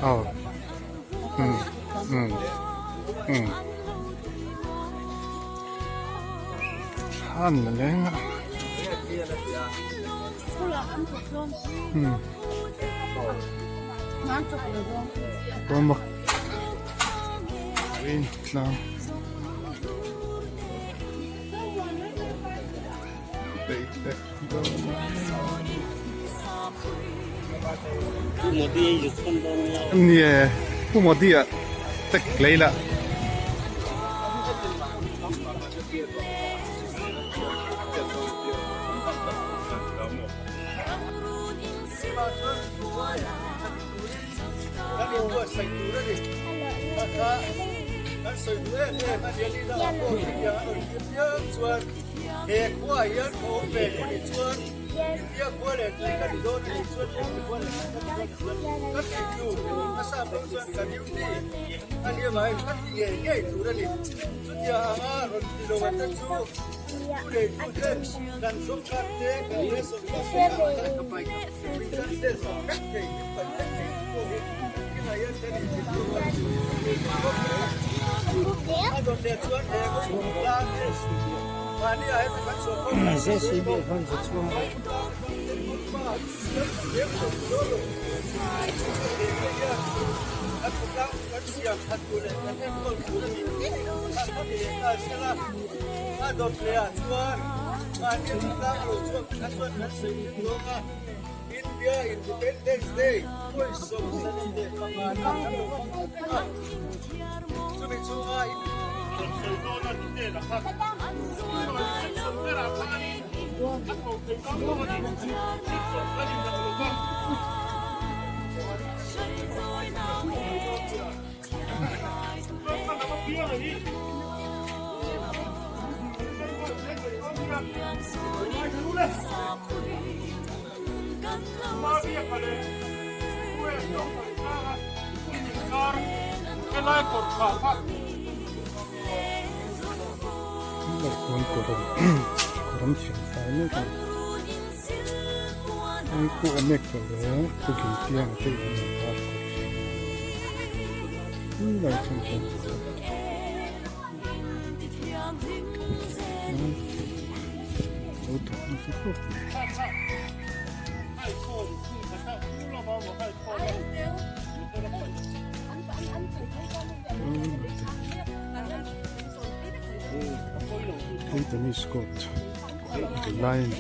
Aw um um um han la leng a um bawm a green tlang Nie Pu Modi a tek lei la. He khua hian ka awm ve ka nih chuan India khua leh tui ka ni dawn a nih chuan engti khua leh tui ka ni dawn a nih chuan ka tih tur a sap lo chuan ka duty a nia vangin ka ti ngei ngei tur a ni. Chutia anga rawn ti lo ate chu thu nei tu ten kan sawrkar te kan he sawrkar te min chan vel sak vek thei min pan vek thei tu pawh hi kinah hian kan inzirtir a ni. A dawt leh chuan he kawng Kawr an thiam fai mek a ni pu awm ek tawh lo pu Ginpiang te in an var kawr lai chuan hian lo thawk nasa khawp mai. Hei tennis court lai a ni.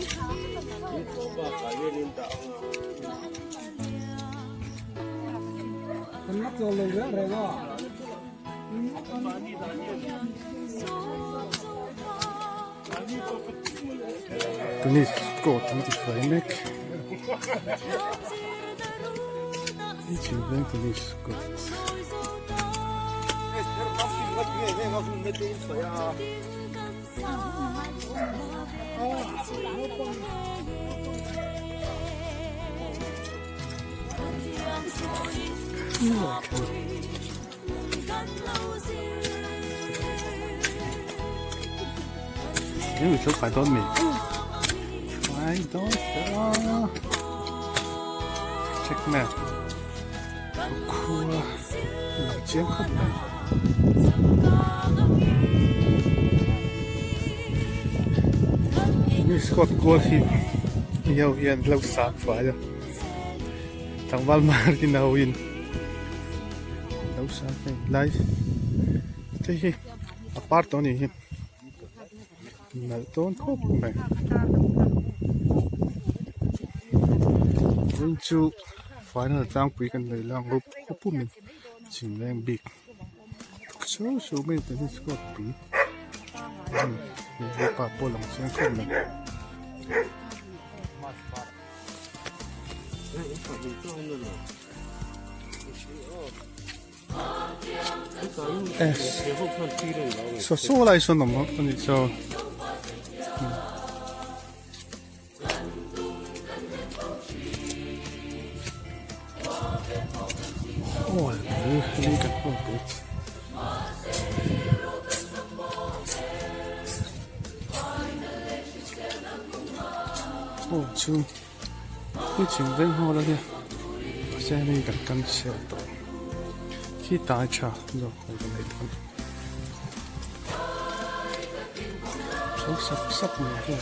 Tennis court an ti fai mek. Chhimveng tennis court. Eng chu fai dawn mi? Fai dawn ta. Check map. Khua lang chiang khawp mai. Mi Scott kual hi mi ho hian lo sang fai a. Tlangval mar hi no in lo sang hei lai te hi a par tawh a nih hi nalh dawn khawp mai vawiin chu final tlangpui kan nei lang rup khawp pum in chhim leng bik chho chho mai tennis court pui pa pawh lang chiang khawp mai. S saw saw lai sawn awm a nih chuan. Aw hei kan hmu pui. Aw chu hei chhim veng ho la nia mahse hei kan cancel tawh khi tai tha zawk ho ka nei dawn tho sap sap mai ho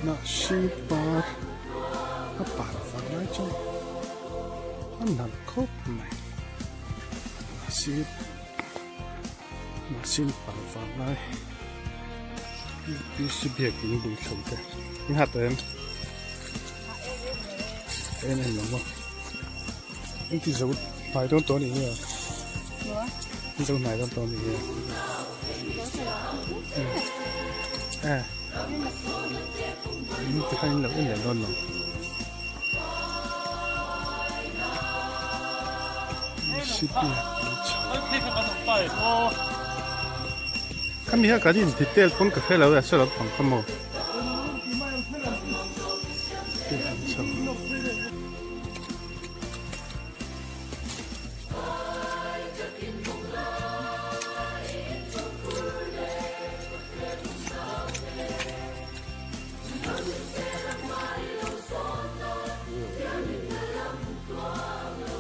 Hnahsi par a par vang lai chu a nalh khawp mai hnahsi hnahsin par vang lai UPC biakin bul thlo te in hat em em em lo maw in ti zo hnai dawn tawh a nih hi a in zo hnai dawn tawh a nih hi a eh in ti khan in lo en leh dawn lo khami hian kan in detail pawn ka hre lo e a sawi lampang kha maw.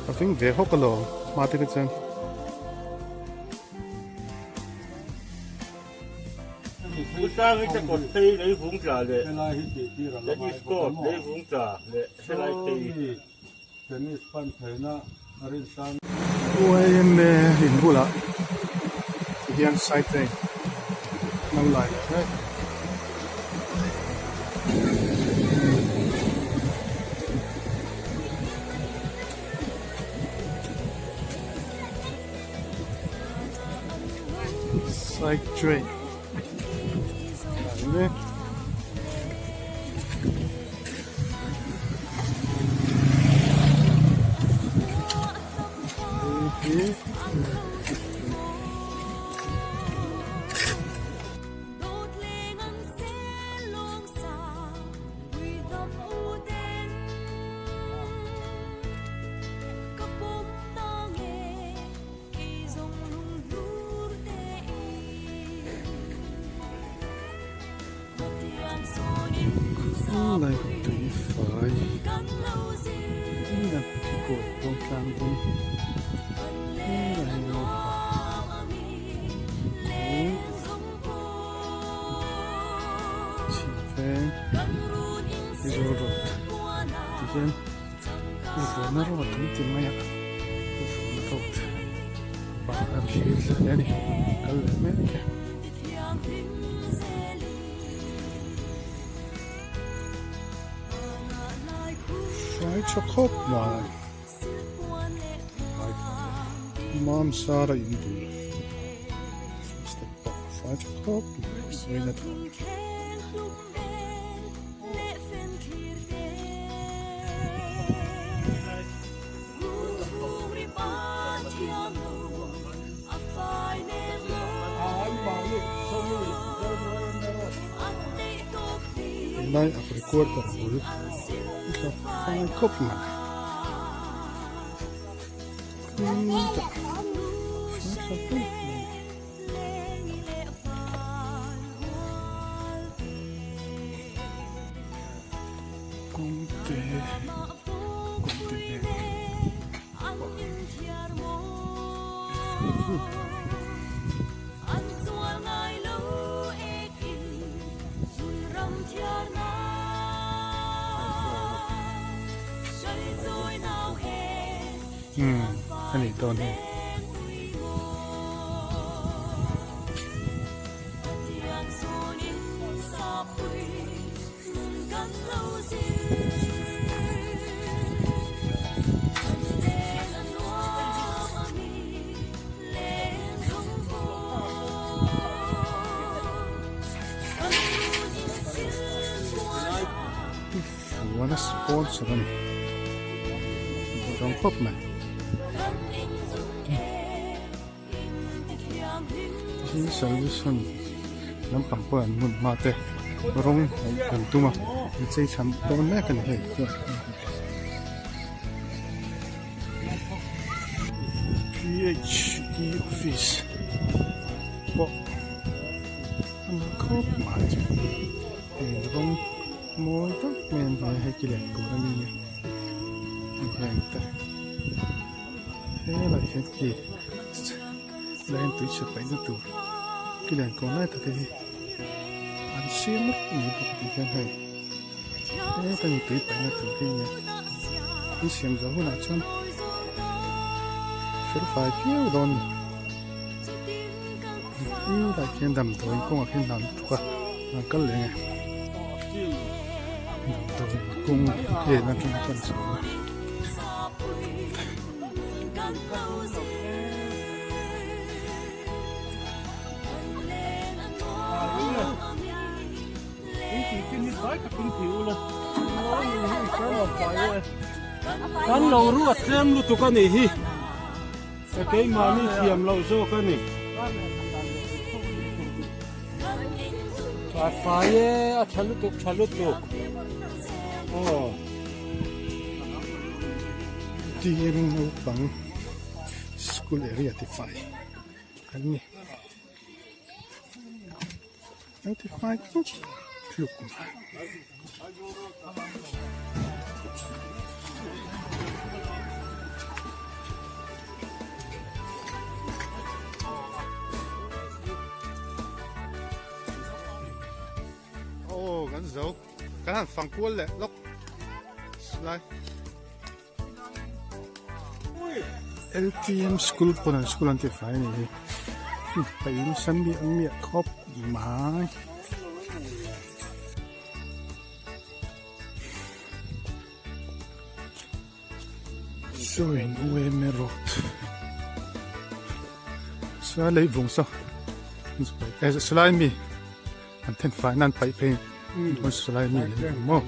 A veng ve hawk alawm hma te kha chuan. Uaime in bulah tihian side train lo lai leh mek. Side train lai mek. Lai tui fai eng a kikawi pawh tlang dawn helai chhim veng Aizawl road tihian Vawna road an ti mai a Vawna road bang a thlir hle a ni kal leh mek e. Hrai tha khawp mai Mamsara in bul step pawh a hrai tha khawp mai vawiin a tawp. Helai a recorder bul i hlawh fai khawp mai. Kawngte kawngte bank Umm a nih dawn hi. Fuan a sponsor a ni duhawm khawp mai. Hi solution lampang pawh an hmun hma te rawng an tum a an chei chhan dawn mek a ni hei P_H_E office pawh a ni khawp mai heng rawng mawi tak mai an hmai hei ki leh tur a ni a heng te. Helai hian ki helai hian tui chhe paihna tur ki lian kawn lai tak hi an siam mek a ni bawk tih hian hei heta ni tui paihna tur hi nia an siam zawh hunah chuan fel fai viau dawn a ni helai khian damdawiin kawngah khian hna an thawk a an kal leh ang e damdawiin kawng len atanga pan chho a. Kan lo ruat tlem lutuk a nih hi ka keimahni thiam loh zawk a ni. A fai e a tha lutuk tha lutuk aw. Tir naupang school area ti fai an ni an ti fai tluk tluk mai. Aw kan zo. Kan han fang kual leh lawk lai. LTM school pawn an school an ti fai a ni hi. Paih nasa miah miah khawp mai. Sawiin UMA road sa lei vung saw salai mi an then fai nan paih phei salai mi lei vung maw.